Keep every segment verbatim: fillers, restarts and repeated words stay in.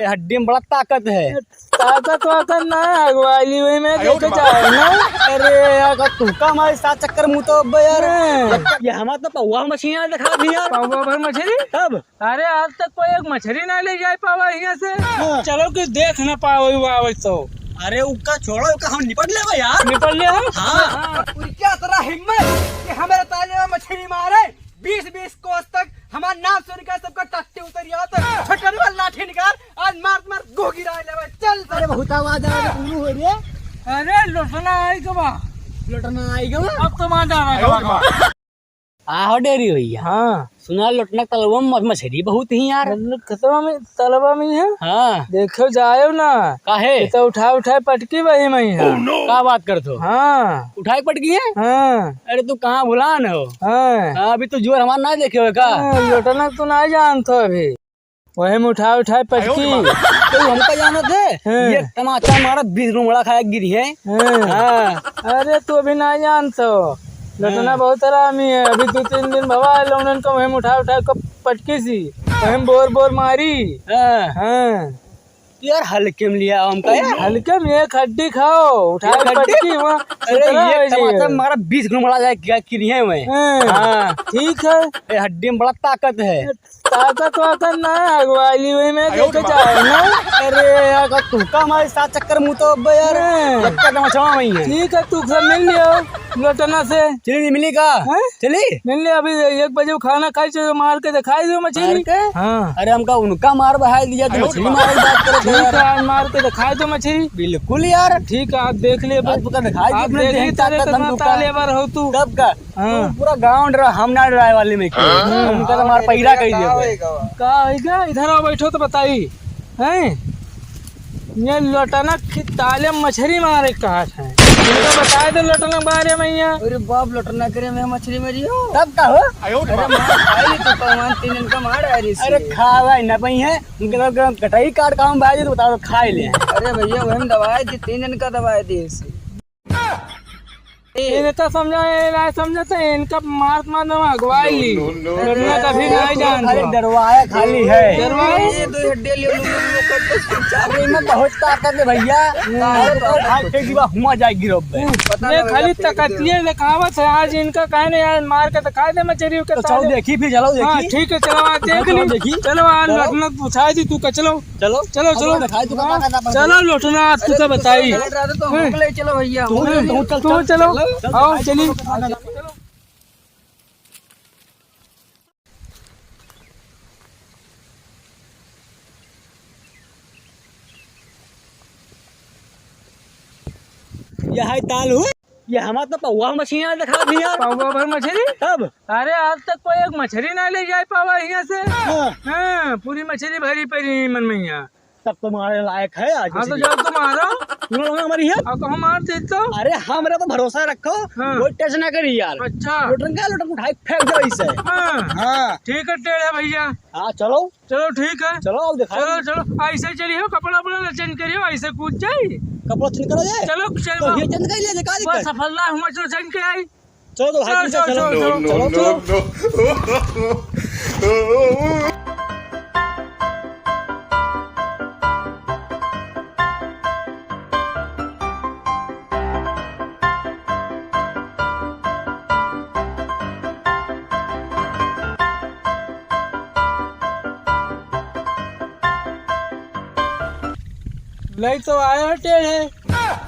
ए हड्डी में बड़ा ताकत है। ताकत वाकत ना है, अगुवाली वही में देखे जाए ना। अरे यार, का तू का हमारे साथ चक्कर में तो अब यार। हाँ। ये हमारा तो पौवा मछली यार दिखा दी यार। पौवा भर मछली? तब? अरे आज तक कोई एक मछली ना ले जाए पावा यहाँ से। हाँ। चलो कि देख ना पाओ वो आवे तो। अरे उका छोड़ो, उका हम निपट लेबे यार। निपट ले हम? हाँ। हाँ। उनके इतना हिम्मत कि हमारे ताले में मछली मारे। बीस बीस कोस तक हमार नाम सुन के सबका टट्टी उतर जात। छोटन वाला लाठी निकाल, आज मार मार गोह गिरा लेबे। चल। अरे बहुत आवाज आ रहा है, हो रे। अरे लोटना आई के बा। लोटना आई के बा? अब तो मार डाला। आहो डेरी भैया। हाँ। सुना लोटना तलवा में मछरी बहुत ही यार। मतलब खेतवा में, तलवा में है? हाँ। देखो जायो ना। काहे? ये तो उठा उठा पटकी वही में है। का बात करत हो? हाँ। उठाई पटकी है? हाँ। अरे तू कहाँ भुलान हो? हाँ। हाँ, अभी तू जोर हमार ना देखे हो का? हाँ, लोटना तू ना जानत हो अभी। वही में उठाए उठाए पटकी। तो हमका जानत है? हाँ। ये तमाचा मारा बीस रुमड़ा खाए गिरी है। हाँ। हाँ। अरे तू अभी ना जानत हो। लोटना हाँ। बहुत हरामी है। अभी दो तीन दिन भवा है, लौंडन को वही में उठाए उठाए को पटकी सी। वही में बोर बोर मारी। हाँ। हाँ। यार हल्के में लिया हमका यार। हल्के में एक हड्डी खाओ, उठाए एक हड्डी? पटकी वहाँ अरे इतना ये हो जाएगा। तमाचा मारा बीस रुमड़ा जाए क्या गिरी है मैं। हाँ। हाँ। ठीक है। ए हड्डी में बड़ा ताकत है। ताकत वाकत ना है, अगुवाली वही में देखे जाए ना। अरे यार, का तू का हमारे साथ चक्कर में तो अब यार, हाँ। लगता तमाचा वही है। ठीक है, तू सब मिल लियो लोटना से। चली मिली का? हैं? चली? मिल लियो, अभी एक बजे खाना खाई, चलो मार के दिखाई दो मछली। मार के? हाँ। अरे हमका उनका मार बहाई दिया, तो मछली मार की बात करत हो ठीक यार। है, आज मार के दिखाई दो मछली। बिल्कुल यार। ठीक है, आज देख लियो। आज तू का दिखाई दे, आप अपने देख देख ली, तारे ताकत कितना हम तू का। तालेवर हो तू। तब का? हाँ। तू पूरा गांव डरा, हम ना डराए वाले में के। हाँ। उनका तो मार पैरा कही देबे। का होई गा? इधर आओ, बैठो तो बताई। हैं? ये लोटना खिताले मछरी मारे कहत है। इनका बताए दो लोटना के बारे में यहाँ। अरे बाप, लोटना करे में मछरी मरी हो। तब का हो? अरे मार खाई तू, पहलवान तीन दिन का मार आ रही अरे से। खा भाई ना पई है, उनके तो कटाई काट काम भाई तो बता दो, खाए ले। अरे भैया, वही दवाई दी, तीन दिन का दवाई दी इसे। इनका समझा, ये ना समझते, इनका मार मार दवा अगवाई ली। No, no, no, no। डरना कभी नहीं जानते। अरे डरवाया खाली है। डरवाए? ये दो हड्डी ले लो, लो, लो, कर दो, चार अरे इनमें बहुत ताकत है भैया। हाँ। अरे तो हाथ फेंक दिवा, हुआ जाए गिरो बे। पता ये ना खाली भैया, फेंक दे। तकतिये दिखावत है, आज इनका कहने यार मार के दिखा दे मछरी के तो चलो ताले। देखी फिर, चलो हाँ, देखी। ठीक है, चलो आज चलो, देख चलो ली। देखी। चलो आज चलो। लखनऊ पूछा दी तू का, चलो। चलो। चलो, अब चलो। वो दिखाई तू का हाँ, का करना पड़ता चलो है। लोटना, आज तू तो बताई। चलो, रात तो हम हैं? लोग ले चलो भैया, हम तू, लोग तू चल, तू चल, चलो। चल, चल, आओ, चल, चलिए। चल, चल, चल। यह है ताल हो। ये हमार तो पौवा मछली यार दिखा दी यार। पौवा भर मछली? तब? अरे आज तक कोई एक मछली ना ले जाए पावा यहाँ से। हाँ। हाँ, पूरी मछली भरी पड़ी मन में यहाँ। तब तो मारे लायक है आज हाँ, तो मछली। जाओ तो मारो। तुम लोग हमारी है? हाँ, तो हम मार दे तो। अरे हमरा पर भरोसा रखो, हाँ। कोई टेंशन ना करी यार। अच्छा। लोटन का लोटन उठाई फेंक दो इसे। हाँ। हाँ। ठीक है, टेढ़ा भैया। हाँ, चलो। चलो ठीक है। चलो, अब दिखाई चलो, दे। चलो, ऐसे चलियो, कपड़ा वपड़ा ना change करियो, ऐसे कूद जाई। कपड़ा change करो ये? चलो, चलो। तो ये change कर लिया, दिखा दे बस कर। सफलता हुआ, चलो change के आई। चलो तो भाई, चलो, तुम चलो, चलो। चलो, चलो, चलो, चलो। नहीं तो आया टेढ़े,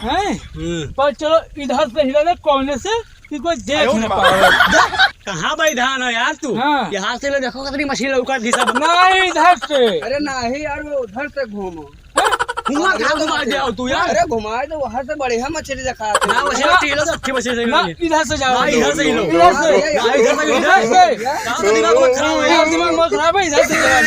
हैं? हम्म। पर चलो इधर से हिला दे कोने से कि कोई देख आयो ना रे पावे। बाप। कहाँ बैठान हो यार तू? हाँ। यहाँ से ले देखो कितनी मछली लौका थी सब। नहीं, इधर से। अरे नहीं यार, वो उधर से घूमो। घुमा, कहाँ घुमा दे आओ तू यार? अरे घुमाए तो वहाँ से बढ़िया मछली दिखाते हैं। ना, वैसे ना। टीलो तो अच्छी मछली से ना, मिली। इधर से जाओ। ना, इधर से ही लो। इधर से। ना, इधर से, इधर से। इधर से। कहाँ तो दिमाग बहुत खराब है यार। यार, दिमाग बहुत खराब है, इधर से चलो यार।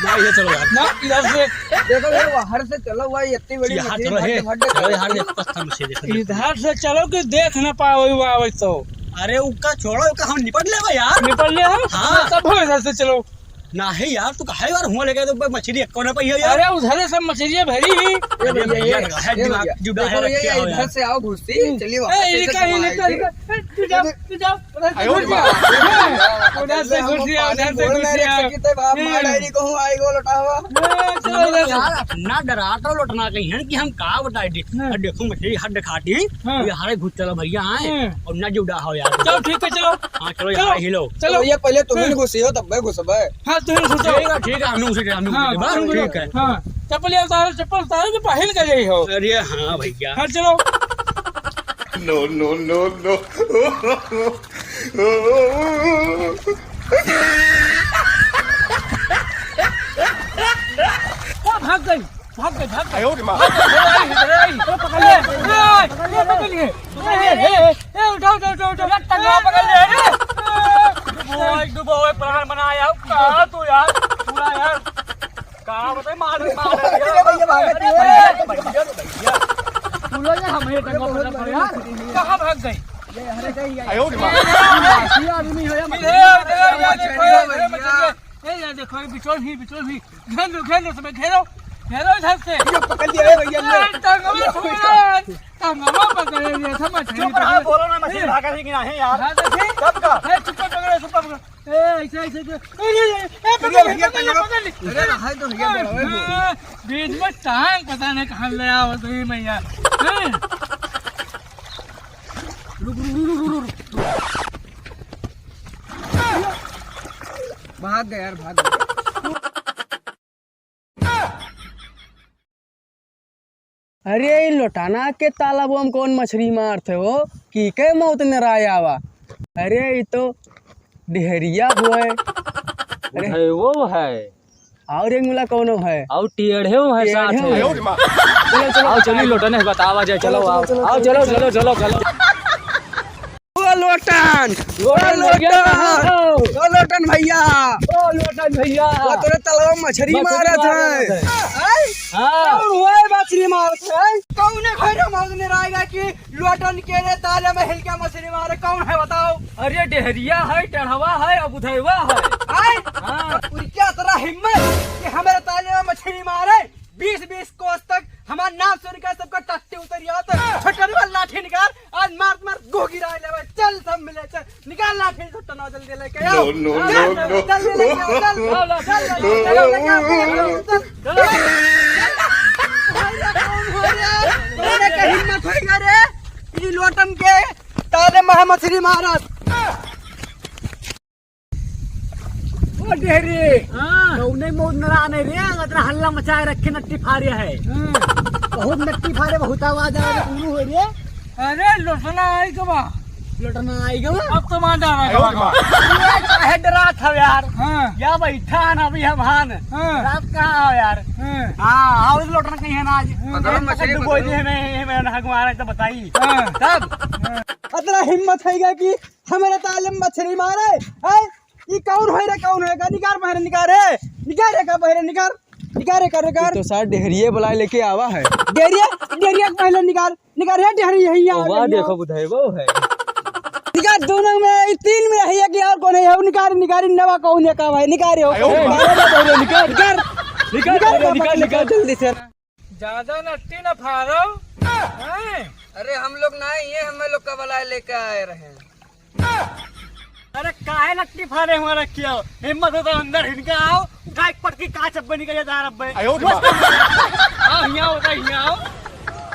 ना, इधर से। ना, इधर से। देखो, ये बाहर से चलो, भाई, इतनी बड़ी यहाँ मछली चलो, फट, हे, फट चलो, चलो। यहाँ ले, पत्थर मछली देखो। इधर से चलो कि देख ना पाओ, वो आवे तो। अरे, उका छोड़ो, उका हम निपट लेबे यार। निपट ले हम? हाँ। तब हम इधर से चलो। नाही यार, तू काहे यार हुआँ लेके तो मछरी एक्को ना पाई हो यार। अरे उधरे सब मछरिया भरी ही। अरे भैया, भैया, ये, है ये दिमाग भैया, जुड़ा देखो है, भैया, रखे हो इधर यार। से आओ घुसी, हम्म। चलिए ए, वापस से इनका, घुमा इनका, आएंगे। इनका, ए, तू जाओ, तू जाओ, उधर से आयो घुस रे। जाओ। उधर से हम घुस जाओ, पानी उधर से बोल घुस नहीं रख जाओ। सकते, बाप मार हम्म। डायरी को हूँ, आई गो लौटा हुआ। ए, चलो, चलो। यार, इतना डरात हो लौटना कहीं है कि हम का बताई दी। हम्म। अब देखो मछरी हट दिखाती, हाँ। ये हारे घुस चलो भैया आए, हम्म। और ना जुड़ा हो यार। चलो, ठीक है, चलो। हाँ, चलो, चलो। यहाँ हिलो। चलो। तो भैया, पहले तुम ही हम्म। घुसी हो, तब मैं घुसबै। हाँ, तुम घुसो। ठीक है, ठीक है, हम घुसे, हम हाँ, घुसे, बस, तुम घुसो। ठीक है। हाँ, चप्पल ये उतारो, चप्पल उतारो, जो पहल कर रही हो। अरे हाँ भैया। हाँ, चलो। No, no, no, no। ओ, भाग गई। भाग गई, भाग गई। आयो रे माँ। भाग गई, इधर आई, इधर आई। ओ, पकड़ ले, ए, पकड़ ले, ए, पकड़ ले। ए, ए, ए, ए, उठाओ, उठाओ, उठाओ, उठाओ। यार, टंगवा पकड़ ले रे। डुबोए, डुबोए, प्राण बनाया। कहाँ तू यार? पूरा यार। कहाँ बताए, मार, मार। अरे भैया, भाग गए। अरे भैया, भैया, भैया। तू लोग ये हमें टंगवा पकड़ ले यार। कहाँ भाग गई? आयो रे माँ। ये आदमी हो या इधर, इधर, इधर, देखो, इधर, इधर, ए, ये देखो, ये बिचौल ही, बिचौल ही। घेर लो, घेर लो, सब घेरो, घेरो इधर से। ये पकड़ लिया, ए भैया, ले। ए, टंगवा छोड़ा, टंगवा पकड़ लिया था, मछली चुप रहा, पकड़। बोलो ना, मछली ए। भागा थी कि नहीं यार? हाँ, देखी। कब का? ए, चुप कर, पकड़, चुप कर, पकड़। ए, ऐसे, ऐसे, ऐसे। ए, ए, ए, ए, पकड़ भैया, ली, भैया, पकड़ ली, टंगवा। पकड़ ली। अरे, रहा है तो भैया, ए, बड़ा है वो। ए, बीच में टांग पता नहीं कहाँ ले आओ, सही में यार। ए। रुक, रुक, रुक। भाग गया यार, भाग गया। अरे, ई लोटाना के तालाब में कौन मछरी मारत है हो? कि के मौत ने राय आवा? अरे, ई तो डेहरिया हुए। अरे, वो है। और एक मुला कौनो है? और टेढ़े है टेढ़े साथ है। है। चलो, चलो, आओ, चलो, चलिए, लोटन है, बतावा जाए, चलो, चलो, आओ। चलो, आओ, चलो, चलो, चलो, चलो, चलो। ओ लोटन, ओ लोटन भैया। ओ लोटन भैया। ओ लोटन भैया। वो तोरे तलवा मछरी मछरी मारत मारत है। है। हैं? हाँ। कौन हुआ है मछरी मारत है? कौन है घर में मौत ने राय आवा कि लोटन के रे ताले में हिलका मछरी मारे, कौन है बताओ? अरे डेहरिया है, टेढ़वा है, अब उधैवा है। आय? हाँ। और क्या तेरा हिम्मत कि हमारे ताले में मछली मारे? बीस बीस कोस तक हमार नाम सुन के सबका टट्टी उतर जात। छोटन वाला लाठी निकाल, आज मार मार गो गिरा लेवे। चल सब मिले, चल। निकाल लाठी, सट्टा ना जल्दी लेके आओ। No, no, चल, no, no। जल्दी लेके आओ, चल। ला, ला, चल, चल, चल, लेके आओ, चल, चल। चल। अरे, कौन हो रे? तोरे के हिम्मत होई रे? ई लोटन के ताले महा मछली मारत। ओ डेहरी। हाँ। कौने मौत नरा आने रे, इतना हल्ला मचाए रखे, नट्टी फाड़े है। हाँ। बहुत नट्टी फाड़े, बहुत आवाज आ रही, कौन हो रे? अरे, लोटना आई के बा। लोटना आई के बा? अब तो मार डाला आयो के बा। रे माँ। ये काहे डरात हव यार? हाँ। या बैठा है ना अभी हम हान। हाँ। रात कहाँ हो यार? हाँ। हाँ, आओ इस लोटना कहीं है ना आज। हाँ। पकड़ो मछली, डुबोई पकड़ो। दी है, मैं, मैं ना हगवा रहा है तो बताई। हाँ। तब? हाँ। इतना हिम्मत है क्या कि हमारे ताले में मछली मारे? हैं? ई कौन है रे, कौन है? निकार बहरे, निकार रे। निकार रे का बहरे, निकार। निकार रे का, निकार। ई तो सार डेहरिये बुलाए लेके आवा है। डेहरिया, डेहरिया के पहले निकार। निकार रे डेहरी, यही ओ, आ वाह, गई। देखो बुधाई वो है। निकार दोनों में, ई तीन में है, एक और कौन है? हो निकार, निकार, नवा कौन है, का भाई? निकार रे, हो। आयो। निकार रे, निकार। निकार। निकार, निकार, निकार, निकार, निकार। जल्दी से। ज्यादा नट्टी ना फाड़ो। हैं? अरे हम लोग ना, ये हमें लोग का बुलाए लेके आए रहे। अरे काहे नट्टी फाड़े हुआ रखियो? हिम्मत हो तो अंदर हिनका आओ, उठा एक पटकी कांच अब्बे निकल जा रब्बे। आयो रे बाप। आओ, हियाँ आओ, हियाँ आओ।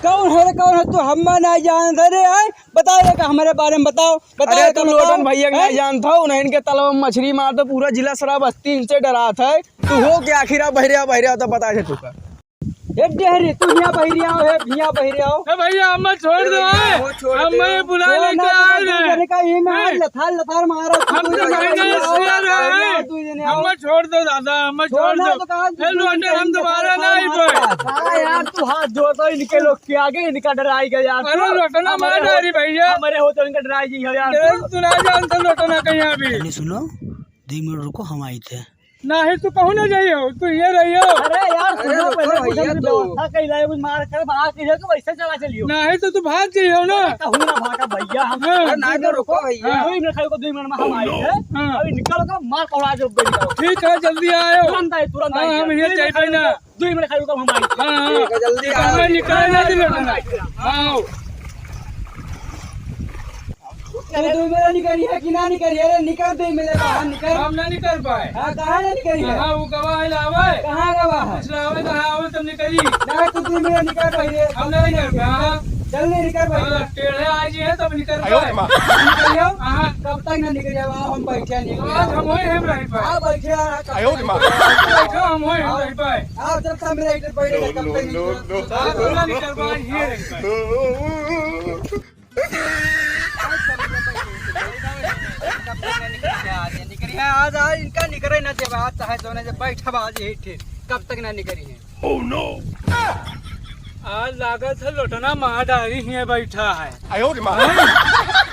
कौन है रे, कौन है तू? हम्मा ना जानत है रे, आय? बताओ रे, का हमारे बारे में बताओ, बताओ अरे रे, तू का लोटन बताओ, भैया के हैं? नहीं जानत हो, उन्हें इनके तलवा में मछली मार दो, पूरा जिला शराब बस्ती इनसे डरात है। तू हो क्या आखिर? आ बहरिया, बहरिया तो बता दे तू का। ए डेहरी, तू हियाँ बहिरी आओ, हे हियाँ बहिरी आओ। ए भैया, हमें छोड़ दो, ए, ए। वो छोड़ दो। हमें बुला छोड़ लेके ना, आ तू रहे हैं। जने का ये ना हैं? लथार, लथार मारा, हम तू तो जने भाई का नहीं आओ, सुना रहे हैं। तू जने आओ। हमें छोड़ दो दादा, हमें छोड़ छोड़ ना दो। तो कहा ए, तू लोटे, हम दोबारा ना आई पाए। हाँ यार, तू हाथ जोड़ दो इनके लोग के आगे, इनका डराई गया यार। अरे, लोटना मार डारी भैया। हमारे हो तो इनका डराई गई हो यार। ए, तू ना जानते लोटना कहीं अभी। अरे सुनो, दो मिनट रुको, हम आई थे। नाही, तू कहूँ ना जाइयो, तू ये रहियो। अरे यार, सुनो अरे, पहले। भैया तो व्यवस्था कइला है, कुछ मार कर बाहर के जाके वैसे चला चलियो। नहीं तो तू भाग जाइयो ना। कहूँ ना भागा भैया, हम हाँ। अरे नहीं तो रुको भैया। हाँ। दो मिनट खाली को, दो मिनट में हम आए हैं। हाँ। अभी निकलो तो मार पकड़ा दो, निकलो। ठीक है, जल्दी आयो। तुरंत आए, तुरंत हाँ, आए। हम ये दो मिनट चाहिए खाली ना। को, दो मिनट खाली को हम आए। हाँ, हाँ। ठीक है, जल्दी निकल आओ। ना, निकल ना, निकल ना। हाँ। तू दो मिनट निकली है कि ना निकली है रे? निकल दो मिनट बाहर निकल। हम ना निकल पाए। हाँ, कहाँ ना निकली है? हाँ, वो गवाह है, लावे। कहाँ गवाह है? कुछ लावे, कहाँ आवे तब निकली। ना, तू दो मिनट निकल पहले। हम ना निकल पाए, हाँ। जल्दी निकल पहले। हाँ, टेढ़े आज ही है तब निकल आयो पाए। रे माँ। निकल जाओ। हाँ। कब तक ना निकल जाओ? हम बैठे नहीं। तो आज हम वही हम रह पाए। हाँ, बैठे हैं। आयो रे माँ। बैठो, हम वही हम रह पाए। हाँ, जब तक मेरा इधर बैठे, नो, तब नो, तक नो, निकल। नो। आज हम ना निकल पाए, ये रह पाए। निकरी है आज, आज इनका निकरे ना देबा, आज चाहे जोने जे बैठब आज यही ठीक, कब तक ना निकरी है। Oh no! आज लागत है लोटना मार डारी ही बैठा है। आयो रे माँ। हैं?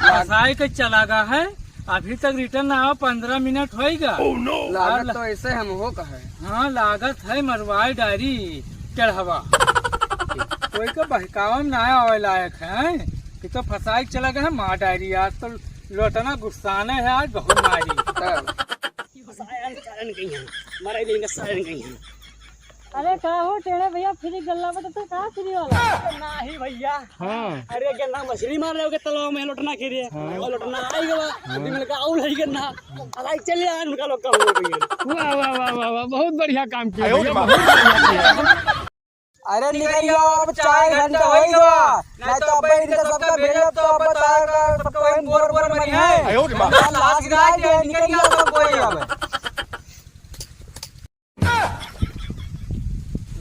फंसाई के चला गा है, अभी तक रिटर्न ना आवा, पन्द्रह मिनट होइगा। Oh no! लागत तो ऐसे हम हो कहे। हाँ, लागत है मरवाई डारी चढ़वा। कोई के बहकावा में ना आवे लायक है कि तो फंसाई के चला गया है मार डारी। आज तो लोटना गुस्साने है, आज बहुत मारी। तब। सायरन, सायरन गई है, मराई देंगे, सायरन गई है। अरे का हो टेढ़े भैया, फ्री गल्ला बता तो का फ्री वाला? नहीं भैया। हाँ। अरे गन्ना मछली मार रहे हो के तलाव में लोटना के लिए। हाँ। और लोटना आई गवा। हाँ। अभी मैंने कहा और है गन्ना। अरे चल यार, उनका लोग का हो गई है। वाह, वाह, वाह, वाह, वाह, बहुत बढ़िया काम किया आयो भैया, रे माँ। बहुत बढ़िया किया। अरे निकल जाओ, अब चार घंटा हो गया। नहीं तो अब इनका सबका भेजब तो अब बताएगा, सबका वहीं बोर बोर मरी है। आयो रे माँ। लाज गिरा के निकल जाओ सब कोई अब।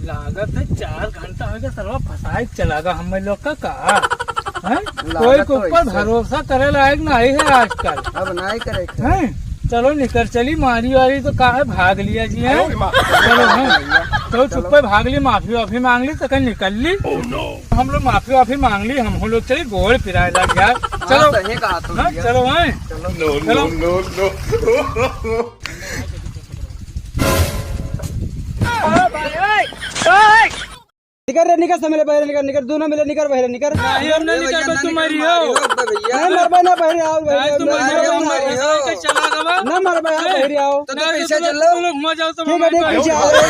लागत है चार घंटा हो गया, सरवा फंसाए के चला गा हम लोग का, का? हैं? लागत कोई के तो ऊपर ऐसे। भरोसा करे लायक नहीं है आजकल। अब नहीं करे के। हैं? चलो निकल चली, मारी वारी तो का है, भाग लिया जी, हैं? अरे माँ। चलो, हैं? चलो, चलो। चुप्पे भाग ली, माफी वाफी मांग ली, तो कहीं निकल ली। Oh no। हम लोग माफी वाफी मांग ली, हम लोग चली, गोड़ पिराए लग गया। हाँ, चलो। सही कहा तुम हाँ, भैया। चलो, हैं? चलो। No, चलो। No, no, no। निकर रे, निकर, सब मिले बहरे निकर, निकर, दोनों मिले निकर बहरे निकर। नहीं, हम नहीं निकर, बस तुम मरी हो। नहीं मरबे ना बहरे, आओ बहरे, नहीं, तुम मरी हो, मरी हो। चला गवा। ना मरबे, आओ बहरे, आओ। तो तुम पीछे चल लो। तुम लोग मर जाओ, तो ठीक है, ठीक, पीछे आओ, पीछे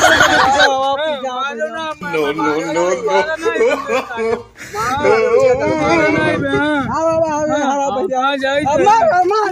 आओ, आप पीछे आओ, पीछे आओ। No, no, no, no। आओ, आओ, आओ, आओ, आओ, पीछे आओ। आ जाइए। अब मार, अब मार।